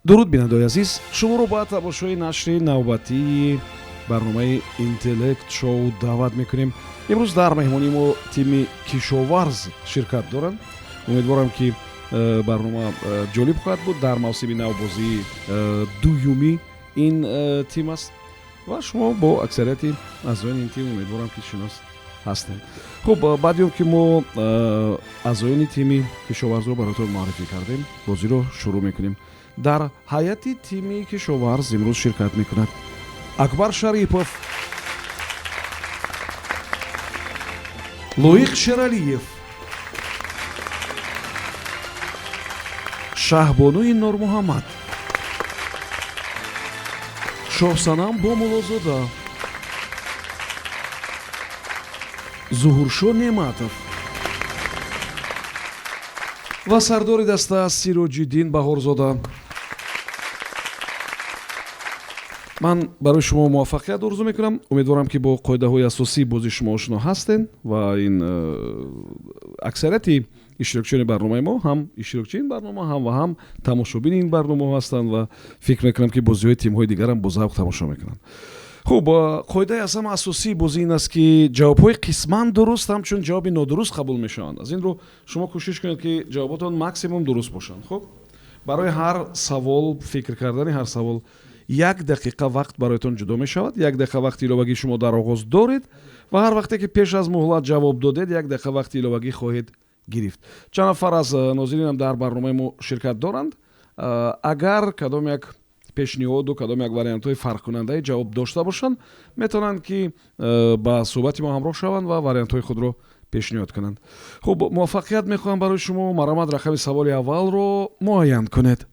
Дуруд, бинандаои азиз, шуморо ба тамошои нашри навбатии барномаи Интеллект Шоу даъват мекунем. Имрӯз дар меҳмонии мо тими Кишоварз ширкат доранд. Умедворам, ки барнома ҷолиб хоҳад буд. Дар мавсими навбозии дуюми ин тим аст ва шумо бо аксарияти аъзоёни ин тим, умедворам, ки шинос ҳастем. Хуб, баъди он ки мо аъзоёни тими Кишоварзро бароятон муаррифӣ кардем, бозиро шурӯъ мекунем. Дар ҳайати тими Кишоварз имрӯз ширкат мекунад Акбар Шарипов, Лоиқ Шералиев, Шаҳбонуи Нурмуҳаммад, Шоҳсанам Бомуллозода, Зуҳуршо Неъматов ва сардори даста Сироҷиддин Баҳорзода. Ман барои шумо муваффақият орзу мекунам. Умедворам, ки бо қоидаҳои асосии бозии шумо ошно ҳастед ва ин аксарияти иштирокчиёни барномаи мо ҳам иштирокчии ин барнома ҳам ва ҳам тамошобини ин барномаҳо ҳастанд ва фикр мекунам, ки бозиҳои тимҳои дигарам бо завқ тамошо мекунанд. Хуб, қоидаи аз ҳама асосии бозӣ ин аст, ки ҷавобҳои қисман дуруст ҳамчун ҷавоби нодуруст қабул мешаванд. Аз ин рӯ шумо кӯшиш кунед, ки ҷавоботон максимум дуруст бошанд. Хуб, барои ҳар савол, фикр кардани ҳар савол як дақиқа вақт бароятон ҷудо мешавад. Як дақиқа вақти иловагӣ шумо дар оғоз доред ва ҳар вақте ки пеш аз муҳлат ҷавоб додед, як дақиқа вақти иловагӣ хоҳед гирифт. Чанд нафар аз нозиринам дар барномаи мо ширкат доранд. Агар кадом як пешниҳоду кадом як вариантҳои фарқкунандаи ҷавоб дошта бошанд, метавонанд, ки ба суҳбати мо ҳамроҳ шаванд ва вариантҳои худро пешниҳод кунанд. Хуб, муваффақият мехоҳам барои шумо. Марҳамат, рақами саволи аввалро муайян кунед.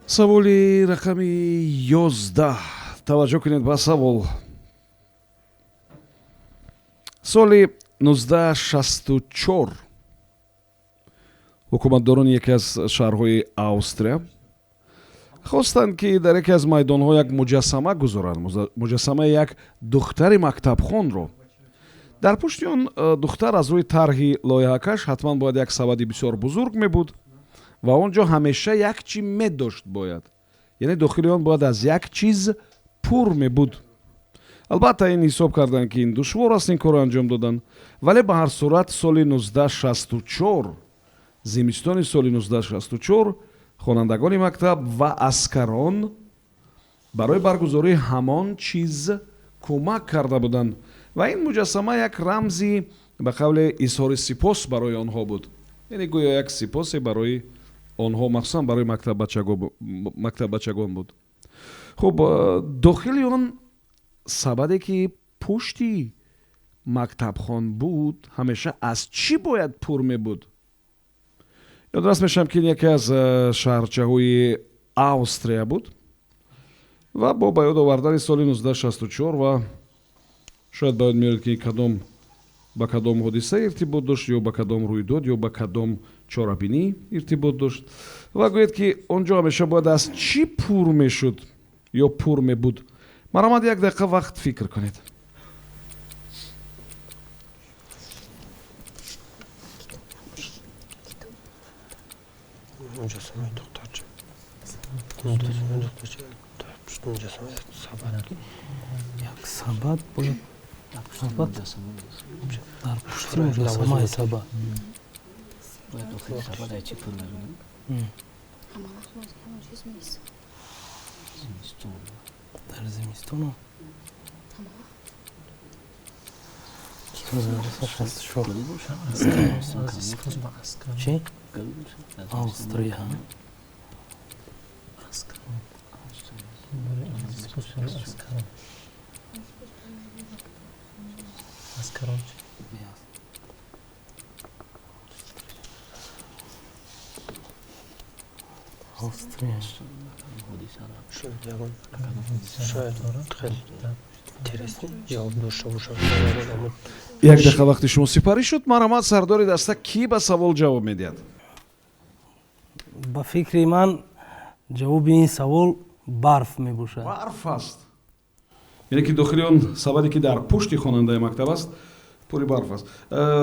Саволи рақами 11. Таваҷҷӯҳ кунед ба савол. Соли 1964 ҳукуматдорони яке аз шаҳрҳои Австрия хостанд, ки дар яке аз майдонҳо як муҷассама гузоранд, муҷассамаи як духтари мактабхонро. Дар пушти он духтар аз рӯи тарҳи лоиҳакаш ҳатман бояд як савади бисёр бузург мебуд ва он ҷо ҳамеша як чи медошт бояд, яъне дохили он бояд аз як чиз пур мебуд. Албатта, ин ҳисоб карданд, ки ин душвор аст ин корро анҷом додан, вале ба ҳар сурат соли 1964, зимистони соли 1964, хонандагони мактаб ва аскарон барои баргузории ҳамон чиз кӯмак карда буданд ва ин муҷассама як рамзи, ба қавле, изҳори сипос барои онҳо буд, яъне гӯё як сипосе барои онҳо, махсусан барои мактаббачагон буд. Хуб, дохили он сабаде, ки пушти мактабхон буд, ҳамеша аз чӣ бояд пур мебуд? Ёдрас мешавам, ки ин яке аз шаҳрчаҳои Австрия буд ва бо ба ёд овардани соли 1964 ва шояд ба ёд меоред, ки кадом ба кадом ҳодиса иртибот дошт ё ба кадом рӯйдод ё ба кадом чорабинӣ иртибот дошт ва гӯед, ки он ҷо ҳамеша бояд аз чӣ пур мешуд ё пур мебуд. Марҳамат, як дақиқа вақт фикр кунед. Муҷассамаи духтарча, духтарча дар пушти муҷассама як сабад. Як сабад бояд, сабад дар пушти муҷассамаи сабад. Бояд дохили сабад аз чӣ пур мебуд? Зимистон. Дар зимистону 64. Чӣ? Австрия. Аскарон. Аскарон. Аскарон чӣ? Австрия. Шояд ягон, шояд хеле интересный ҷавоб дошта бошад. Як дақиқа вақти шумо сипарӣ шуд. Марҳамат, сардори даста, кӣ ба савол ҷавоб медиҳад? Ба фикри ман, ҷавоби ин савол барф мебошад. Барф аст, яъне ки дохили он сабаде, ки дар пушти хонандаи мактаб аст, пури барф аст.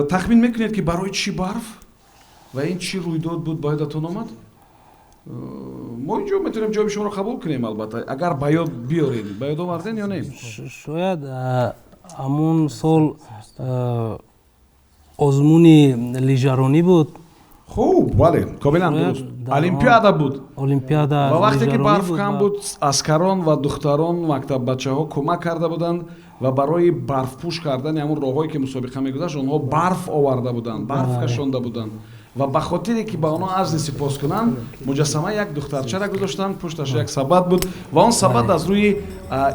Тахмин мекунед, ки барои чӣ барф ва ин чӣ рӯйдод буд, ба ёдатон омад? Мо инҷо метавонем ҷавоби шуморо қабул кунем, албатта, агар ба ёд биёред. Ба ёд оварден ё не? Шояд ҳамон сол озмуни лижаронӣ буд. Хуб, бале, комилан дуруст, олимпиада буд. Олимпиада. Ва вақте ки барф кам буд, аскарон ва духтарон, мактаббачаҳо кӯмак карда буданд ва барои барфпӯш кардани ҳамон роҳҳое, ки мусобиқа мегузашт, онҳо барф оварда буданд, барф кашонда буданд ва ба хотире ки ба онҳо арзи сипос кунанд, муҷассамаи як духтарчара гузоштанд, пушташ як сабат буд ва он сабат аз рӯи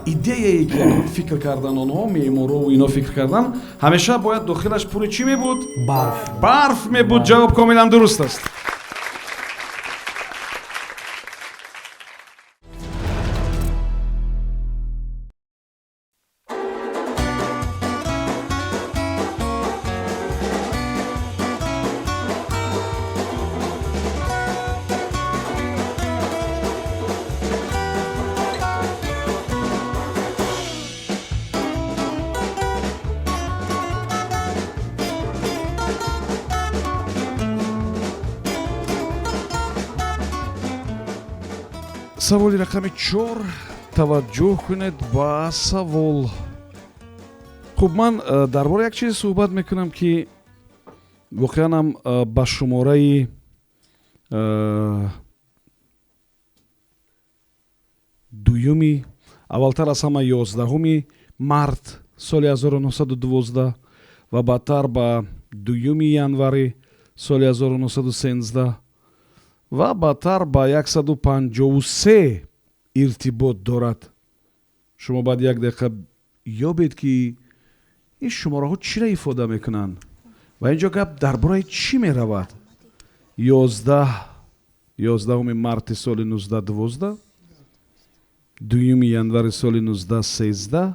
идеяе, ки фикр кардан онҳо, меъморову ино фикр кардан, ҳамеша бояд дохилаш пури чӣ мебуд? Барф. Барф мебуд. Ҷавоб комилан дуруст аст. Саволи рақами 4. Таваҷҷӯҳ кунед ба савол. Хуб, ман дар бораи як чизе суҳбат мекунам, ки воқеан ҳам ба шумораи дуюми, аввалтар аз ҳама 11-уми март соли 1912 ва баъдтар ба 2-юми январи соли 1913 ва баъдтар ба 153 иртибот дорад. Шумо баъд як дақиқа ёбед, ки ин шумораҳо чиро ифода мекунанд ва ин ҷо гап дар бораи чӣ меравад. 11-уми марти соли 1912, 2-юми январи соли 1913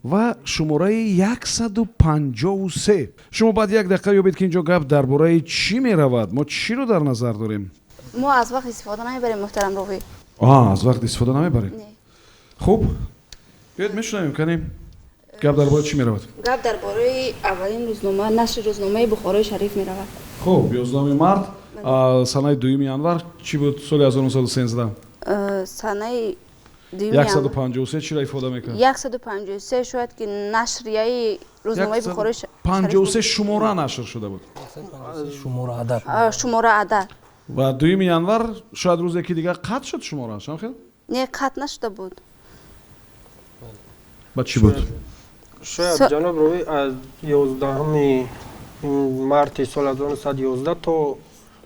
ва шумораи 153. Шумо баъд як дақиқа ёбед, ки ин ҷо гап дар бораи чӣ меравад, мо чиро дар назар дорем. Мо аз вақт истифода намебарем, муҳтарам ровӣ. Аз вақт истифода намебарем. Хуб, биёед мешунавем, канем, гап дар бораи чӣ меравад? Гап дар бораи аввалин рӯзнома, нашри рӯзномаи Бухорои Шариф меравад. Хуб, 11-уми март, санаи 2-юми январ чӣ буд соли 1913? Санаи 153 чиро ифода мекунад? 153 шояд ки нашрияи рӯзномаи Бухорои 53 шумора нашр шуда буд. Шумора адад. Шумора адад. Ва 2-юми январ шояд рӯзе, ки дигар қатъ шуд шуморааш, ҳам хел? Не, қатъ нашуда буд. Ба чӣ буд? Шояд, ҷаноб ровӣ, аз 11-уми марти соли 1911 то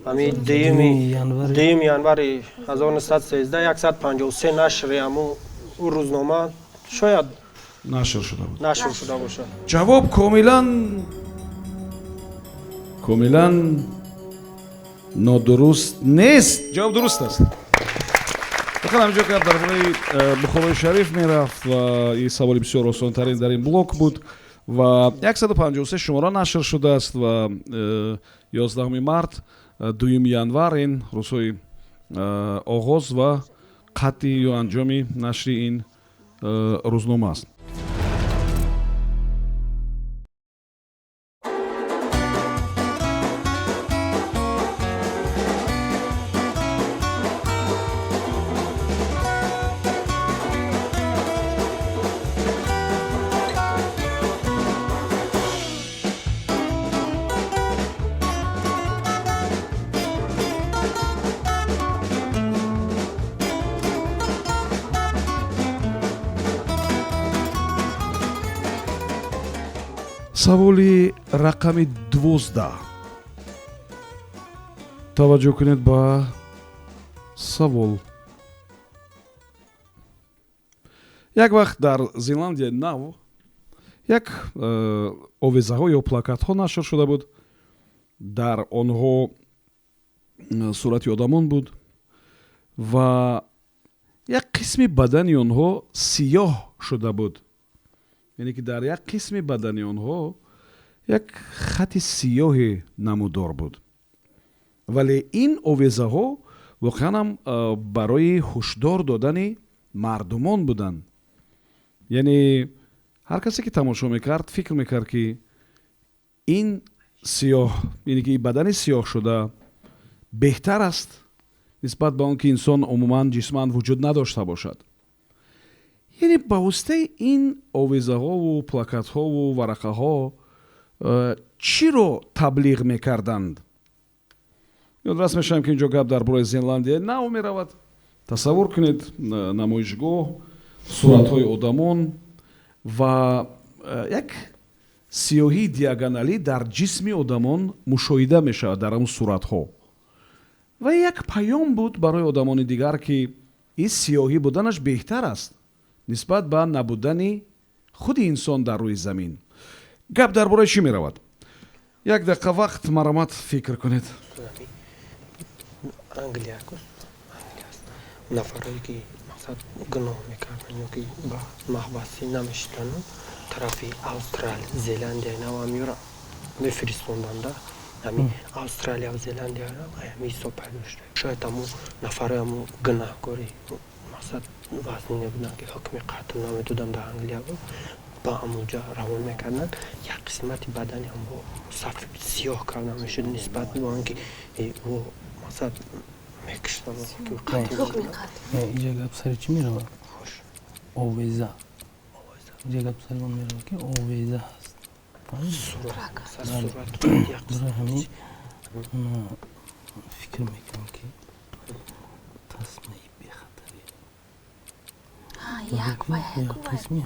ҳамин 2-юми январи 1913 153 нашри ҳамун ӯ рӯзнома шояд нашр шуда буд. Нашр шуда бошад. Ҷавоб комилан нодуруст нест, ҷавоб дуруст аст. Фақат ҳаминҷо гап дар бораи Бухорои Шариф мерафт ва ин саволи бисёр осонтарин дар ин блок буд ва 153 шумора нашр шудааст ва 11-уми март, 2-юми январ ин рӯзҳои оғоз ва қатъи ё анҷоми нашри ин рӯзнома аст. Саволи рақами 12. Таваҷҷӯҳ кунед ба савол. Як вақт дар Зеландияи Нав як овезаҳо ё плакатҳо нашр шуда буд. Дар онҳо сурати одамон буд. Ва як қисми бадани онҳо сиёҳ шуда буд, яъне ки дар як қисми бадани онҳо як хати сиёҳе намудор буд. Вале ин овезаҳо воқеан ҳам барои ҳушдор додани мардумон буданд. Яъне ҳар касе ки тамошо мекард, фикр мекард, ки ин сиёҳ, яъне ки бадани сиёҳ шуда беҳтар аст нисбат ба он ки инсон умуман ҷисман вуҷуд надошта бошад. Яъне ба воситаи ин овезаҳову плакатҳову варақаҳо чиро таблиғ мекарданд? Ёдрас мешавам, ки инҷо гап дар бораи Зеландияи Нав меравад. Тасаввур кунед, намоишгоҳ, суратҳои одамон ва як сиёҳии диагоналӣ дар ҷисми одамон мушоҳида мешавад дар он суратҳо. Ва як паём буд барои одамони дигар, ки ин сиёҳӣ буданаш беҳтар аст нисбат ба набудани худи инсон дар рӯи замин. Гап дар бораи чӣ меравад? Як дақиқа вақт, марамат, фикр кунед. Англия аст. Нафарое ки мақсад гуноҳ мекарданд ё ки ба маҳбасӣ намешидану тарафи Австралия, Зеландияи Нав амиёра мефиристонданда. Ҳами Австралия, Зеландияро ҳами ҳисоб пайдо шуда. Шояд ҳамун нафарои ҳамун гунаҳкори мақсад вазнине буданд, ки ҳукми қатл намедоданд дар Англия, ба ҳамунҷа равон мекарданд. Як қисмати бадани ҳамво сиёҳ карда мешуд нисбат ба он ки ӯ мақсад мекуштанд. Инҷа гап сари чӣ меравад? Овеза. Инҷа гап сари он меравад, ки овеза ҳаст. Барои ҳамин фикр мекунам, ки тасмаи бехатарӣ қисми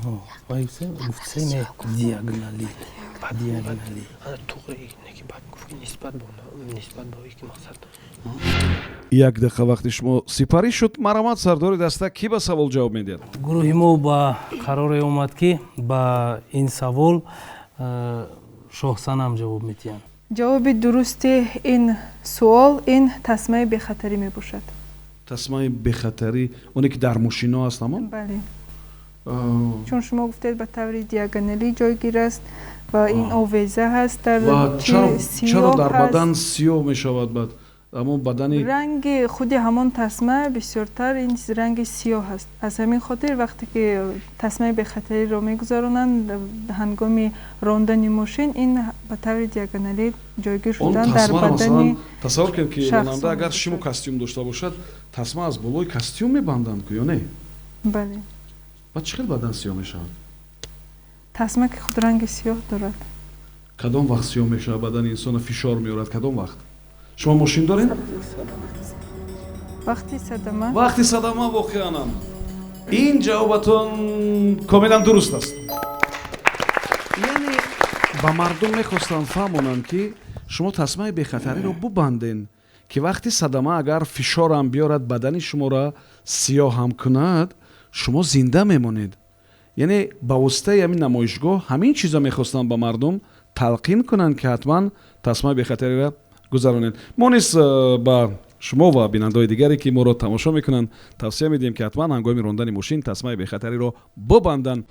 гуфтсеме диагоналӣ. Як дақиқа вақти шумо сипарӣ шуд. Марамат, сардори даста, кӣ ба савол ҷавоб медиҳад? Гурӯҳи мо ба қароре омад, ки ба ин савол Шоҳсанам ҷавоб медиҳанд. Ҷавоби дурусти ин суол ин тасмаи бехатарӣ мебошад. Тасмаи бехатарӣ, оне ки дар мошино аст, ҳамон? Бале, чун шумо гуфтед, ба таври диагоналӣ ҷойгир аст ва ин овеза ҳаст дар чаро дар бадан сиёҳ мешавад? Баъд ҳамон бадани ранги худи ҳамон тасма бисёртар ин ранги сиёҳ аст. Аз ҳамин хотир вақте ки тасмаи бехатариро мегузаронанд ҳангоми рондани мошин, ин ба таври диагоналӣ ҷойгир шудан дар бадани. Тасаввур кунед, ки ронанда агар шиму костюм дошта бошад, тасма аз болои костюм мебанданд ку, ё не? Бале. Баъд чӣ хел бадан сиёҳ мешавад? Тасма ки худ ранги сиёҳ дорад. Кадом вақт сиёҳ мешавад? Бадани инсона фишор меорад кадом вақт? Шумо мошин доред? Вақти садама. Вақти садама. Воқеанам ин ҷавобатон комилан дуруст аст. Яъне ба мардум мехостанд фаҳмонанд, ки шумо тасмаи бехатариро бубанден, ки вақти садама агар фишорам биёрад, бадани шуморо сиёҳам кунад, шумо зинда мемонед. Яъне ба воситаи ҳамин намоишгоҳ ҳамин чизо мехостанд ба мардум талқин кунанд, ки ҳатман тасмаи бехатариро гузаронед. Мо низ ба шумо ва бинандаҳои дигаре, ки моро тамошо мекунанд, тавсия медиҳем, ки ҳатман ҳангоми рондани мошин тасмаи бехатариро бубанданд.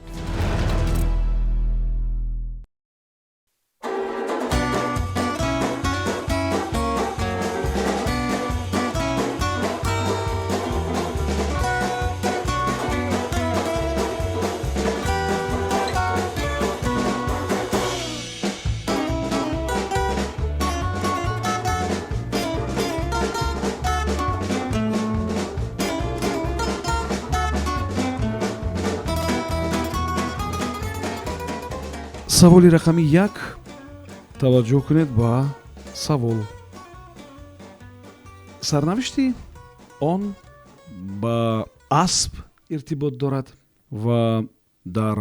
Саволи рақами 1. Таваҷҷӯҳ кунед ба савол. Сарнавишти он ба асп иртибот дорад ва дар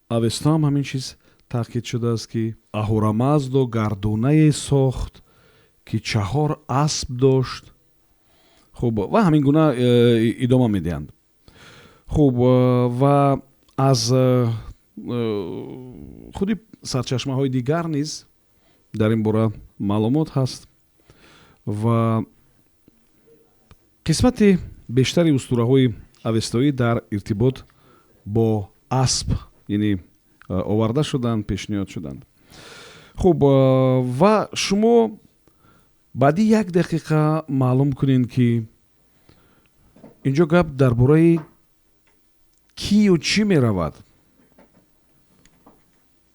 Авесто ҳам ҳамин чиз таъкид шудааст, ки Аҳурамаздо гардунае сохт, ки 4 асп дошт. Хуб, ва ҳамин гуна идома медиҳанд. Хуб, ва аз худи сарчашмаҳои дигар низ дар ин бора маълумот ҳаст. Ва қисмати Бештари устураҳои авестоӣ дар иртибот бо асп, яъне оварда шуданд, пешниҳод шуданд. Хуб, ва шумо баъди як дақиқа маълум кунед, ки инҷо гап дар бораи кию чӣ меравад,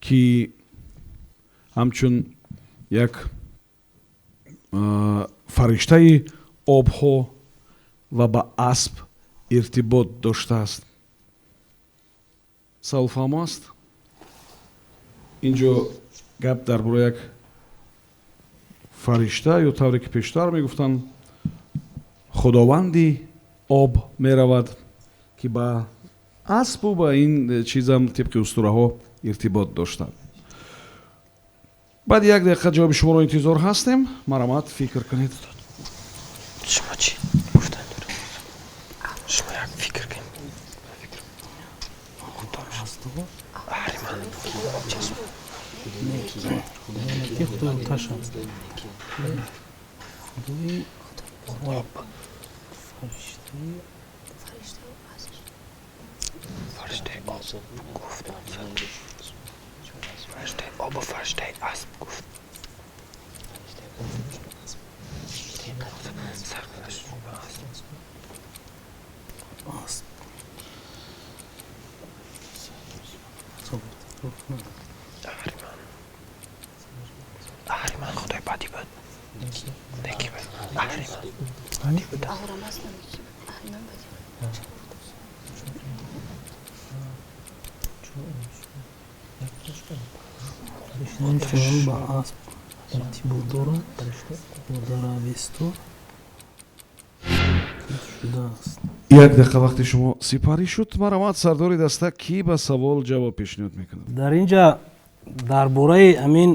ки ҳамчун як фариштаи обҳо ва ба асп иртибот доштааст. Савол фаҳмо аст? Инҷо гап дар бораи як фаришта ё, тавре ки пештар мегуфтанд, худованди об меравад, ки ба аспу ба ин чизам тибқи устураҳо иртибот доштанд. Баъди як дақиқа ҷавоби шуморо интизор ҳастем. Марҳамат, фикр кунед. Шумо чӣ гуфтан доред? Шумо як фикр кунед. Аҳриман. Ки худои оташ аст, худои об, фариштаи Фариштаи об гуфт. Фариштаи об ва фариштаи асп гуфт. Сарнавишт ба асп. Асп. Аҳриман. Аҳриман худои бадӣ буд. Некӣ буд. Аҳриман. Бадӣ буд. Аҳурамазда некӣ буд, Аҳриман бадӣ буд. Инчунон ба асп иртибот дорад ва дар Авесто шудааст. Як дақиқа вақти шумо сипарӣ шуд. Марҳамат, сардори даста, кӣ ба савол ҷавоб пешниҳод мекунад? Дар ин ҷа дар бораи ҳамин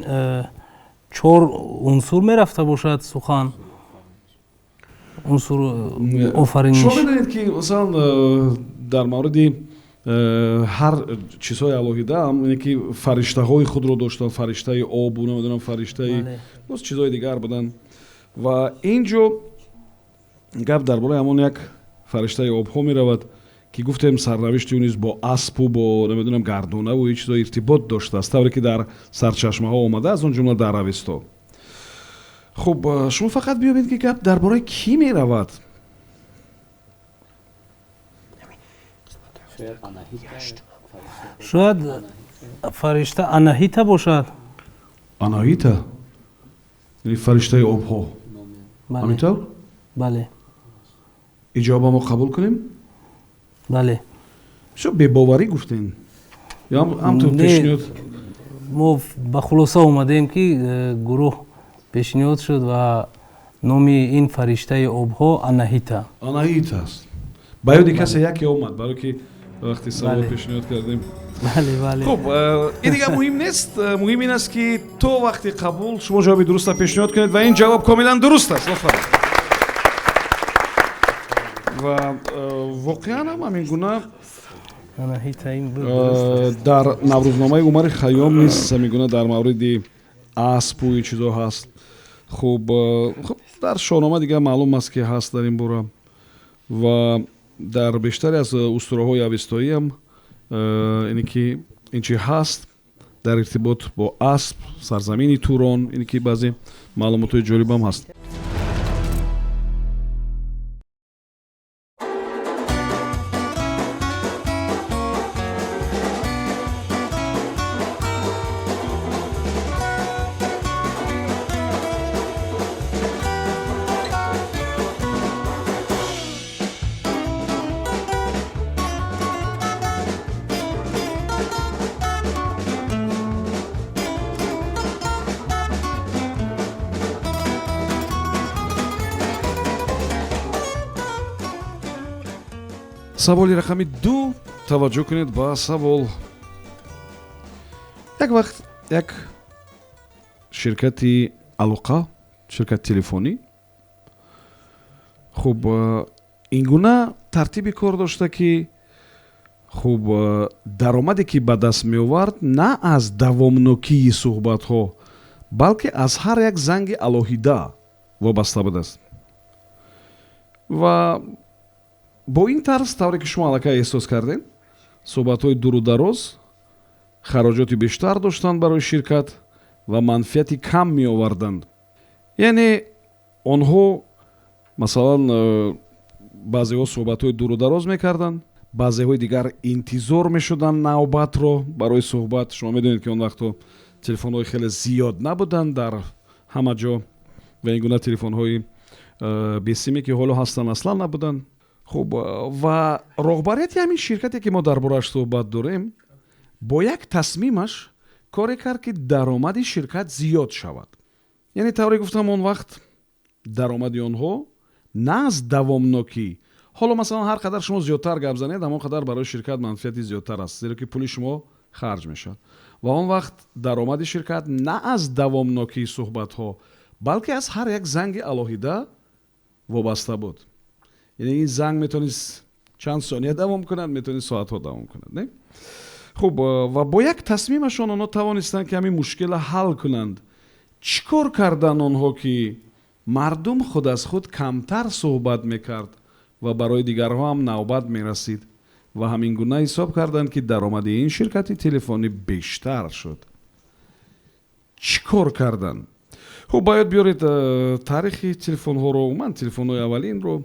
чор унсур мерафта бошад сухан, унсур офариниш. Шумо медонед, ки масалан дар мавриди ҳар чизҳои алоҳида ине ки фариштаҳои худро доштанд, фариштаи обу, намедонам, фариштаи боз чизҳои дигар буданд. Ва ин ҷо гап дар бораи ҳамон як фариштаи обҳо меравад, ки гуфтем, сарнавишти ӯ низ бо аспу бо, намедонам, гардонаву ин чизҳо иртибот доштааст, тавре ки дар сарчашмаҳо омада, аз он ҷумла дар Авесто. Хуб, шумо фақат биёбед, ки гап дар бораи кӣ меравад. Шояд фаришта Анаҳита бошад. Анаҳита, яъне фариштаи обҳо, ҳамин тавр? Бале. Ин ҷавоба мо қабул кунем? Бале. Бисёр бебоварӣ гуфтем ё ҳамтур пешниҳод? Мо ба хулоса омадем, ки гурӯҳ пешниҳод шуд ва номи ин фариштаи обҳо Анаҳита. Анаҳита аст. Ба ёди касе яке омад, барое ки вақти савол пешниҳод кардем. Бале, бале. Хуб, ин дигар муҳим нест. Муҳим ин аст, ки то вақти қабул шумо ҷавоби дурустро пешниҳод кунед, ва ин ҷавоб комилан дуруст аст. Офарин! Ва воқеан ҳам ҳамин гуна дар Наврӯзномаи Умари Хайём низ ҳамин гуна дар мавриди аспу ин чизо ҳаст. Хуб, дар Шоҳнома дигар маълум аст, ки ҳаст дар ин бора, ва дар бештаре аз устураҳои авестоиам ине ки ин чи ҳаст дар иртибот бо асп, сарзамини Турон, ине ки баъзе маълумотҳои ҷолибам ҳаст. Саволи рақами 2. Таваҷҷӯҳ кунед ба савол. Як вақт як ширкати алоқа, ширкати телефонӣ, хуб, ин гуна тартиби кор дошта, ки, хуб, даромаде ки ба даст меовард, на аз давомнокии суҳбатҳо, балки аз ҳар як занги алоҳида вобаста будааст. Ва Бо ин тарз, тавре ки шумо аллакай эҳсос кардем, суҳбатҳои дуру дароз хароҷоти бештар доштанд барои ширкат ва манфиати кам меоварданд. Яъне онҳо, масалан, баъзеҳо суҳбатҳои дуру дароз мекарданд, баъзеҳои дигар интизор мешуданд навбатро барои суҳбат. Шумо медонед, ки он вақтҳо телефонҳои хеле зиёд набуданд дар ҳама ҷо ва ин гуна телефонҳои бесиме, ки ҳоло ҳастанд, аслан набуданд. Хуб, ва роҳбарияти ҳамин ширкате, ки мо дар борааш суҳбат дорем, бо як тасмимаш коре кард, ки даромади ширкат зиёд шавад. Яъне, тавре гуфтам, он вақт даромади онҳо на аз давомнокӣ. Ҳоло, масалан, ҳар қадар шумо зиёдтар гап занед, ҳамон қадар барои ширкат манфиати зиёдтар аст, зеро ки пули шумо харҷ мешавад. Ва он вақт даромади ширкат на аз давомнокии суҳбатҳо, балки аз ҳар як занги алоҳида вобаста буд. Яъне ин занг метавонист чанд сония давом кунад, метавонист соатҳо давом кунад, не? Хуб, ва бо як тасмимашон онҳо тавонистанд, ки ҳамин мушкилро ҳал кунанд. Чӣ кор карданд онҳо, ки мардум худ аз худ камтар суҳбат мекард ва барои дигарҳо ҳам навбат мерасид, ва ҳамин гуна ҳисоб карданд, ки даромади ин ширкати телефонӣ бештар шуд? Чӣ кор карданд? Хуб, ба ёд биёред таърихи телефонҳоро, умуман телефонҳои аввалинро,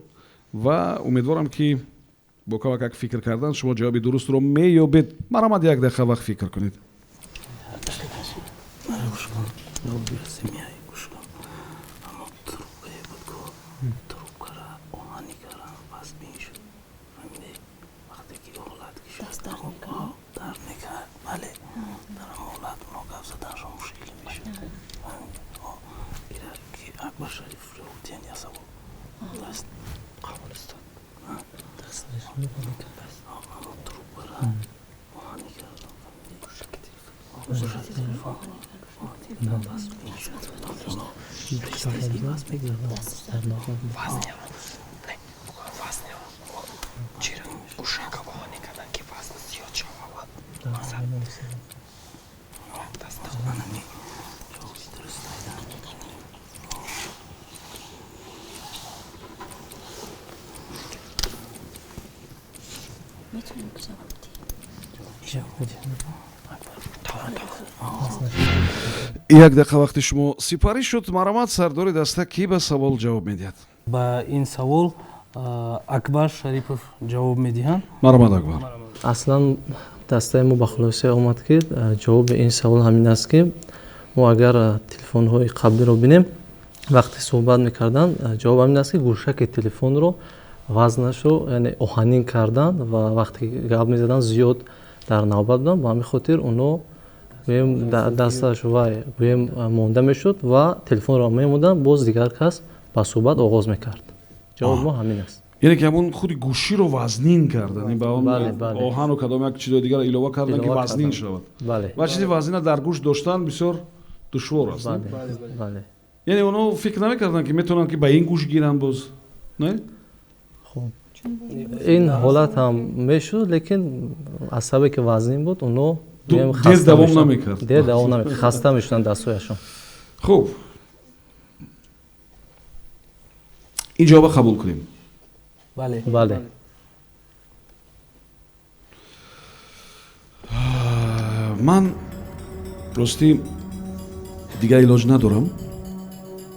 ва умедворам, ки бо камакак фикр кардан шумо ҷавоби дурустро меёбед. Марҳамат, як дақиқа вақт фикр кунед. Як дақиқа вақти шумо сипарӣ шуд. Марҳамат, сардори даста, кӣ ба савол ҷавоб медиҳад? Ба ин савол Акбар Шарипов ҷавоб медиҳанд. Марҳамат, Акбар. Аслан дастаи мо ба хулоса омад, ки ҷавоби ин савол ҳамин аст, ки мо агар телефонҳои қаблиро бинем, вақте суҳбат мекарданд, ҷавоб ҳамин аст, ки гӯшаки телефонро вазнашро, яъне, оҳанин карданд ва вақте гап мезаданд, зиёд дар навбат буданд. Ба ҳамин хотир онҳо, гӯем, дасташ вай, гӯем, монда мешуд ва телефонро мемонданд, боз дигар кас ба суҳбат оғоз мекард. Ҷавоби мо ҳамин аст. Яъне ки ҳамон худи гӯширо вазнин кардан, ба он оҳану кадом як чизои дигар илова кардан, ки вазнин шавад. Ва чизи вазнина дар гӯш доштан бисёр душвор аст. Яъне онҳо фикр намекарданд, ки метавонанд, ки ба ин гӯш гиранд боз, не? Хуб, ин ҳолат ҳам мешуд, лекин аз сабабе ки вазнин буд, онҳо дер давом намекард. Дер давом намекард, хаста мешуданд дастҳояшон. Хуб, ин ҷавоба қабул кунем? Бале. Бале. Ман ростӣ дигар илоҷ надорам,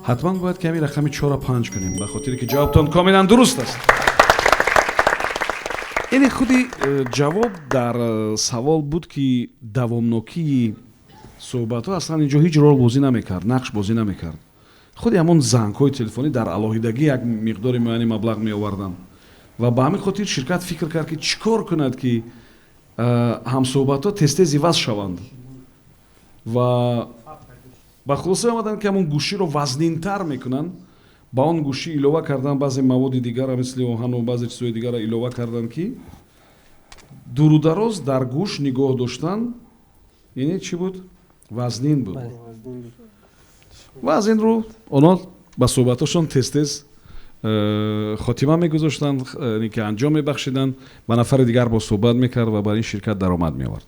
ҳатман бояд ками рақами чора панҷ кунем, ба хотире ки ҷавобтон комилан дуруст аст. Яъне худи ҷавоб дар савол буд, ки давомнокии суҳбатҳо аслан инҷо ҳеҷ рол бозӣ намекард, нақш бозӣ намекард. Худи ҳамон зангҳои телефонӣ дар алоҳидагӣ як миқдори муайяни маблағ меоварданд ва ба ҳамин хотир ширкат фикр кард, ки чӣ кор кунад, ки ҳамсуҳбатҳо тез-тез иваз шаванд, ва ба хулоса омаданд, ки ҳамон гӯширо вазнинтар мекунанд. Ба он гӯшӣ илова кардан баъзе маводи дигара, мисли оҳану баъзе чизҳои дигара илова карданд, ки дуру дароз дар гӯш нигоҳ доштан, яъне чӣ буд, вазнин буд. Ва аз ин рӯ онҳо ба суҳбатҳошон тез-тез хотима мегузоштанд, ки анҷом мебахшиданд ва нафари дигар бо суҳбат мекард ва бар ин ширкат даромад меовард.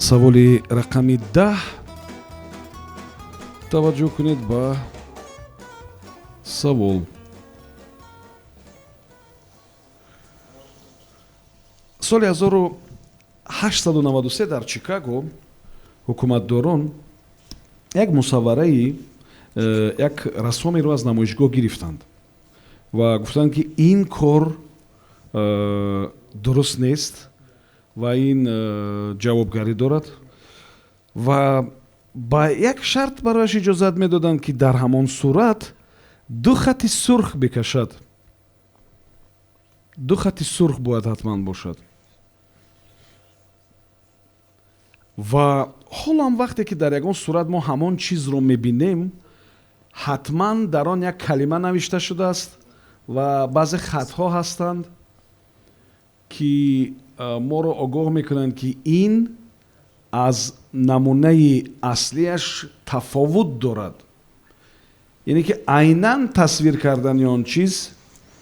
Саволи рақами 10. Таваҷҷӯҳ кунед ба савол. Соли 1893 дар Чикаго ҳукуматдорон як мусаввараи як рассомеро аз намоишгоҳ гирифтанд ва гуфтанд, ки ин кор дуруст нест ва ин ҷавобгарӣ дорад, ва ба як шарт барояш иҷозат медоданд, ки дар ҳамон сурат ду хати сурх бикашад. Ду хати сурх бояд ҳатман бошад. Ва ҳолам вақте ки дар ягон сурат мо ҳамон чизро мебинем, ҳатман дар он як калима навишта шудааст ва баъзе хатҳо ҳастанд, ки моро огоҳ мекунанд, ки ин аз намунаи аслиаш тафовут дорад. Яъне ки айнан тасвир кардани он чиз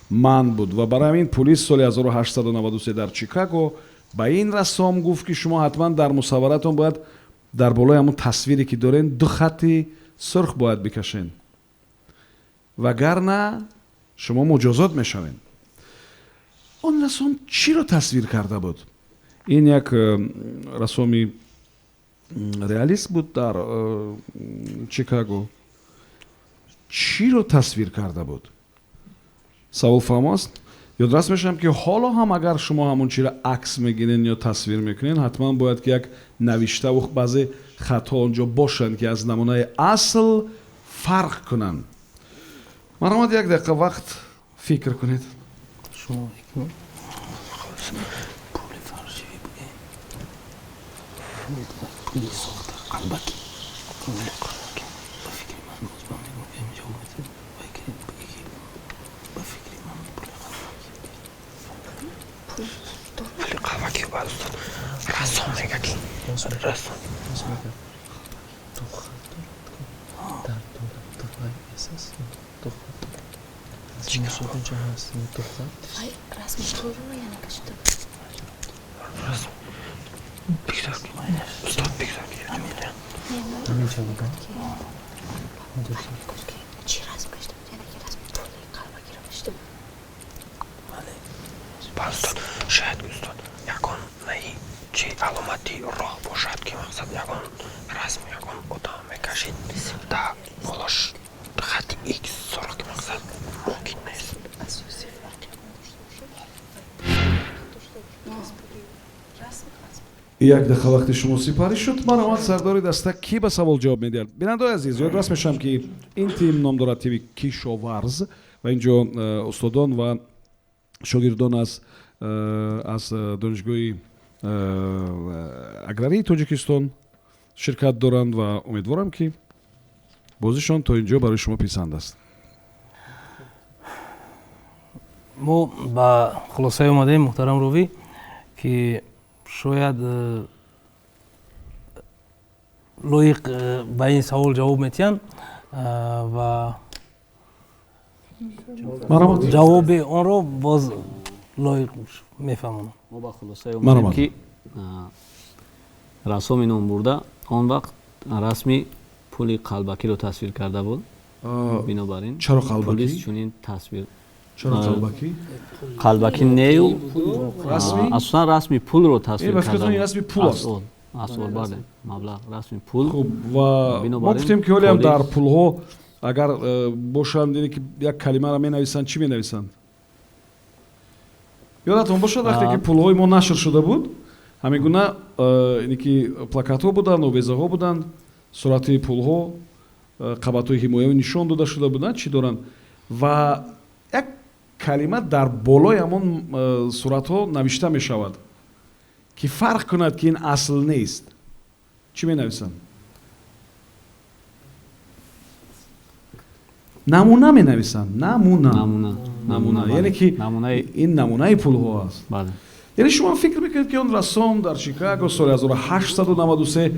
манъ буд. Ва барои ҳамин пулис соли 1893 дар Чикаго ба ин рассом гуфт, ки шумо ҳатман дар мусавваратон бояд дар болои ҳамон тасвире ки дорен ду хати сурх бояд бикашен, вагарна шумо муҷозот мешавед. Он рассом чиро тасвир карда буд? Ин як рассоми реалист буд дар Чикаго. Чиро тасвир карда буд? Савол фаҳмо аст? Ёдрас мешавам, ки ҳоло ҳам агар шумо ҳамон чиро акс мегирен ё тасвир мекунен, ҳатман бояд ки як навиштаву баъзе хатҳо онҷо бошанд, ки аз намунаи асл фарқ кунанд. Марҳамат, як дақиқа вақт фикр кунед. Шумо пули фаршивӣ буге, пули сохта қалбакӣ. Ба фикри ман боз ба мегӯям ҷавоб медиҳад, вай ки буге ки ба фикри ман пули қалбакӣ. Пули қалбакӣ ба устод рассом мега ки рассом. Ду хат дорад, дар ду вай эсас ду хат. Инҷо ҳаст ду хат. Расми пулро яъне кашида буд. Расм. Бигзор ки устод бигзор ки Ҳамин ҷавоб. Чӣ расм кашида буд? Яъне ки расми пули қалбакиро кашида буд. Бале. Ба устод, шояд устод ягон наи чи аломати роҳ бошад, ки мақсад ягон расм ягон одам мекашид, да болош хати икс сурх, ки мақсад мумкин нест. Як дақиқа вақти шумо сипарӣ шуд. Марҳамат, сардори даста кӣ ба савол ҷавоб медиҳад? Бинандаои азиз, ёдрас мешавам, ки ин тим ном дорад тими Кишоварз ва инҷо устодон ва шогирдон аз донишгоҳи аграрии Тоҷикистон ширкат доранд ва умедворам, ки бозишон то инҷо барои шумо писанд аст. Мо ба хулосае омадаем, муҳтарам ровӣ, ки шояд лоиқ ба ин савол ҷавоб метиҳанд ва ҷавоби онро боз лоиқ мефаҳмонам. Мо ба хулосае омадем, ки рассоми номбурда он вақт расми пули қалбакиро тасвир карда буд. Бинобар ин чаро қалбакӣ? Пулис чунин тасвир. Чаро қалбакӣ? Қалбакӣ нею асосан расми пулро тасвир карда буд. Расми пул аст. Асол, бале, маблағ расми пул. Хуб, ва мо гуфтем, ки ҳолиам дар пулҳо агар бошанд, ине ки як калимаро менависанд, чӣ менависанд? Ёдатон бошад, вақте ки пулҳои мо нашр шуда буд, ҳамин гуна ине ки плакатҳо буданд, овезаҳо буданд, сурати пулҳо, қабатҳои ҳимоявӣ нишон дода шуда буданд, чӣ доранд, ва як калима дар болои ҳамон суратҳо навишта мешавад, ки фарқ кунад, ки ин асл нест. Чӣ менависанд? Намуна менависанд. Намуна. Намуна. Яъне ки ин намунаи пулҳо аст. Яъне шумо фикр мекунед, ки он рассом дар Чикаго соли 1893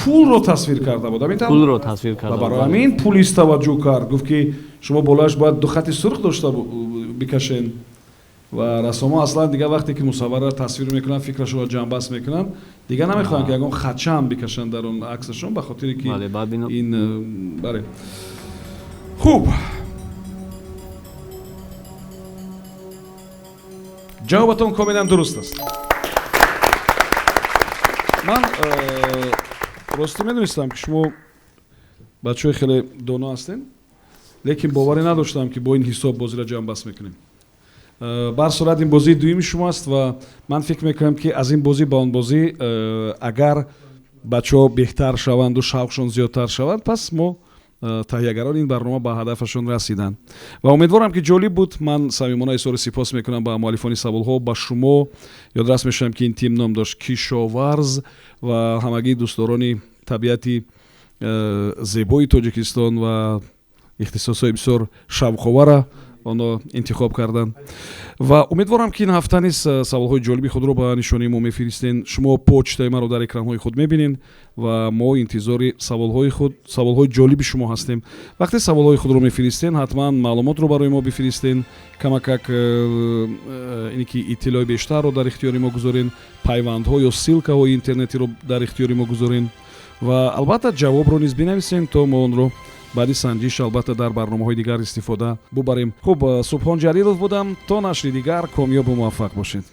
пулро тасвир карда буд. Ҳамин тавр? Пулро тасвир карда Ва буд. барои ҳамин пулис таваҷҷӯҳ кард, гуфт, ки шумо болояш бояд ду хати сурх дошта бикашен, Ва рассомҳо аслан дигар вақте ки мусавварро тасвир мекунанд, фикрашонро ҷамъбаст мекунанд, дигар намехоҳанд, ки ягон хатчаам бикашанд дар он аксашон, ба хотире ки ин бале. Хуб, ҷавобатон комилан дуруст аст. Ман ростӣ медонистам, ки шумо бачаҳои хеле доно ҳастем, лекин боварӣ надоштам, ки бо ин ҳисоб бозиро ҷамъбаст мекунем. Бар сурат, ин бозии дуюми шумо аст ва ман фикр мекунам, ки аз ин бозӣ ба он бозӣ агар бачаҳо беҳтар шаванду шавқшон зиёдтар шавад, пас мо, таҳиягарони ин барнома, ба ҳадафашон расиданд. Ва умедворам, ки ҷолиб буд. Ман самимона изҳори сипос мекунам ба муаллифони саволҳо, ба шумо. Ёдрас мешавам, ки ин тим ном дошт «Кишоварз» ва ҳамагии дӯстдорони табиати зебои Тоҷикистон ва ихтисосҳои бисёр шавқовара онҳо интихоб карданд. Ва умедворам, ки ин ҳафта низ саволҳои ҷолиби худро ба нишонии мо мефиристен. Шумо почтаи маро дар экранҳои худ мебинед ва мо интизори саволҳои худ, саволҳои ҷолиби шумо ҳастем. Вақте саволҳои худро мефиристен, ҳатман маълумотро барои мо бифиристен, камакак ине ки иттилои бештарро дар ихтиёри мо гузорен, пайвандҳо ё ссылка ҳои интернетиро дар ихтиёри мо гузорен ва албатта ҷавобро низ бинависем, то мо онро баъди санҷиш албатта дар барномаҳои дигар истифода бубарем. Хуб, Субҳон Ҷалилов будам. То нашри дигар комёбу муваффақ бошед.